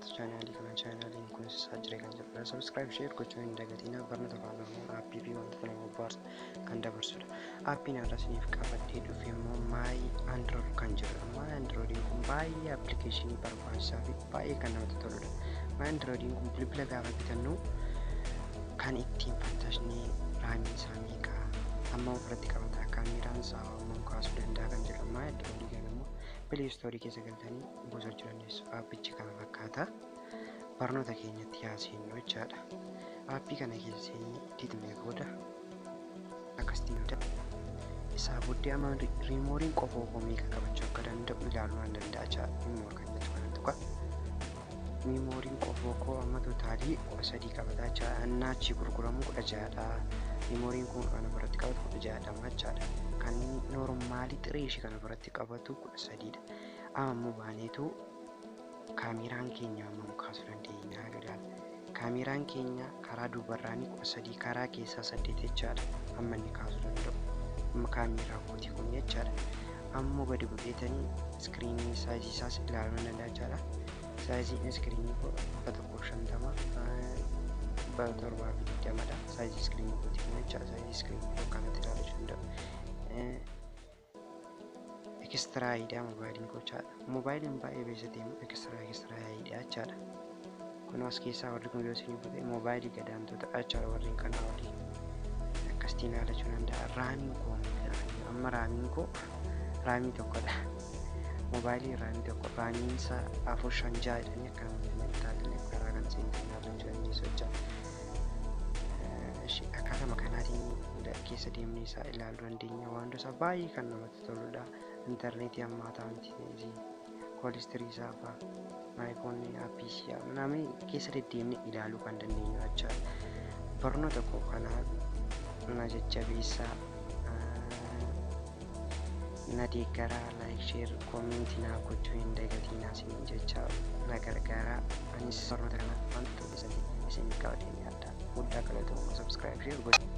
Hordoftoota chaanaalii kanaa, chaanaaliin kun isaa jira kan jedhudha. Subscribe, share gochuu hin dagatinaa. Barnoota Afaan Oromoo, aappii fi wantoota nama bohaarsan kan dabarsudha. Aappiin har'a isiniif qabadhee dhufe immoo My Android kan jedhudha. My Androidiin kun baay'ee appilikeeshinii barbaachisaa fi baay'ee kan namatti toludha. My Androidiin kun bilbila gaafa bitannu kan ittiin fattashnee, RAMiin isaa meeqa, amma ofirratti qabata, kaameraan isaa hammam kaasuu danda'a kan jedhu. My Androidii kana immoo Play Storeii keessa galtanii buusachuu dandeessu. Aappichi kana fakkaata. Barnoota keenyatti yaaseennu jechaadha. Aappii kana keessa seenee didmee booda akkasitti nu isaa booddee amma memoryn qofoo koo meeqa qabachuu akka danda'u ilaaluu nan danda'a jechaadha. Memory kan jettu kana tuqa. Memoryn qofoo koo amma totalii 13 qabataa jechaadha. Annaa achii gurguramu 16dha. Memoryn kun kan ofirratti qabatu 16dha jechaadha. Kan normalii xiree ishee kan ofirratti qabatu 13dha. Amma immoo baaneetu kaameraan keenya hammam kaasuu dandeenya ilaala. Kaameraan keenya karaa duubarraanii 13, karaa keessaa 8 jechaadha. Amma inni kaasuu danda'u. Amma kaameraa kooti kun jechaadha. Ammoo gadi bu'eetanii screenii sizeii isaas ilaaluu nan danda'a jechaadha. Sizeiin screenii koo 150, 720dha. Sizeii screenii kooti kun jechaadha. Sizeii screenii koo kanatti ilaaluu danda'u. Extra highidha moobaayiliin koo jechaadha. Moobaayiliin baay'ee beeksisa deemu extra highidha jechaadha. Kun as keessaa warri kun yoo isinii bu'e moobaayilii gadaantota jechaadha, warreen kanaa olii. Akkasitiin ilaalachuu danda'a. RAMiin koo amma, RAMiin koo RAMii tokkodha. Moobaayilii RAMii tokko, RAMiin isaa afur, shan, ja'a jedhanii akka namatti ilaalan karaa kana seentanii ilaalachuu dandeessu jechaadha. Akkaatuma kanaatiin keessa deemnee isaa ilaaluu dandeenya. Waan isaa baay'ee kan namatti toludha. Intarneetii ammaa ta'an call history isaa fa'aa, maayikoonni aappii namni keessa deddeemnee ilaaluu kan dandeenyu jechaadha. Barnoota koo kanaa na jajjabeessaa, na deeggaraa, like, share, commentii naa gochuu hin dagatinaa isiniin jecha, na gargaaraa. Anis barnoota kana wanta isin qabadhee adda guddaa galatooma, subscribe, share gochuu.